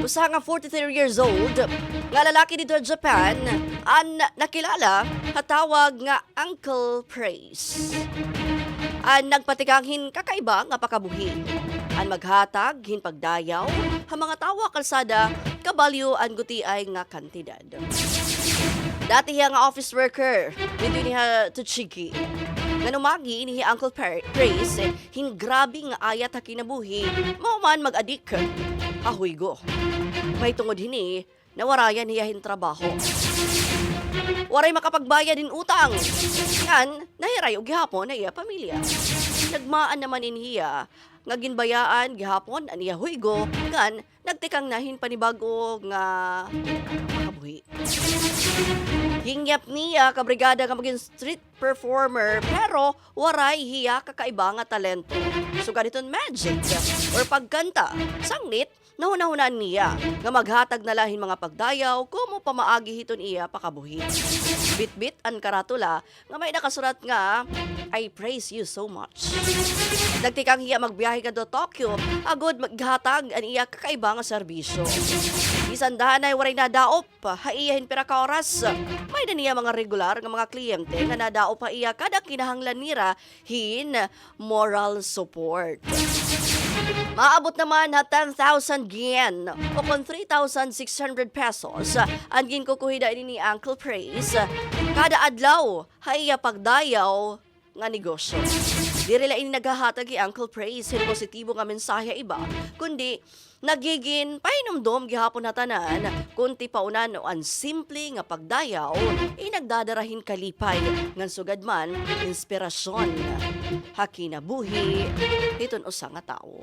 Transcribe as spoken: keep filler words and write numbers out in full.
Usa nga forty-three years old nga lalaki didto ha Japan an nakilala ha tawag nga Uncle Praise. An nagpatikang hin kakaiba nga pakabuhi, an maghatag hin pagdayaw ha mga tawo ha kalsada, kabalyo an gutiay nga kantidad. Dati hiya nga office worker didto ini ha Tochigi. Ngan umagi ini hi Uncle Pra-, Praise hin grabe nga ayat ha kinabuhi, mao man mag-adik ha huygo. Mahitungod hini, nawarayan hiya hin trabaho. Waray makapagbayad hin utang. Ngan nahirayo gihapon an iya pamilya. Nagmaan naman ini hiya nga ginbayaan gihapon an iya huygo, ngan nagtikang na hin panibag-o nga pakabuhi. Hingyap niya kabrigada nga magin street performer, pero waray hiya kakaiba nga talento. Sugad hiton magic or pagkanta, sanglit nahunahunaan niya nga maghatag na la hin mga pagdayaw komo pamaagi hiton iya pakabuhi. Bitbit an karatula nga may nakasurat nga, "I praise you so much." Nagtikang hiya magbiyahe ngadto Tokyo agod maghatag an iya kakaiba nga serbisyo. Bisan danay waray nadaop ha iya hin pira ka oras, may-ada niya mga regular nga mga kliyente nga nadaop ha iya kada kinahanglan nira hin moral support. Maabot naman ha ten thousand yen o kon three thousand six hundred pesos an ginkukuhida ini ni Uncle Praise kada adlaw ha iya pagdayaw nga negosyo. Diri la ini naghahatag hi Uncle Praise hin positibo nga mensahe ha iba, kundi nagigin pahinumdom gihapon ha tanan kon tipaunan o an simple nga pagdayaw in nagdadara hin kalipay ngan sugad man inspirasyon ha kinabuhi hiton usa nga tawo.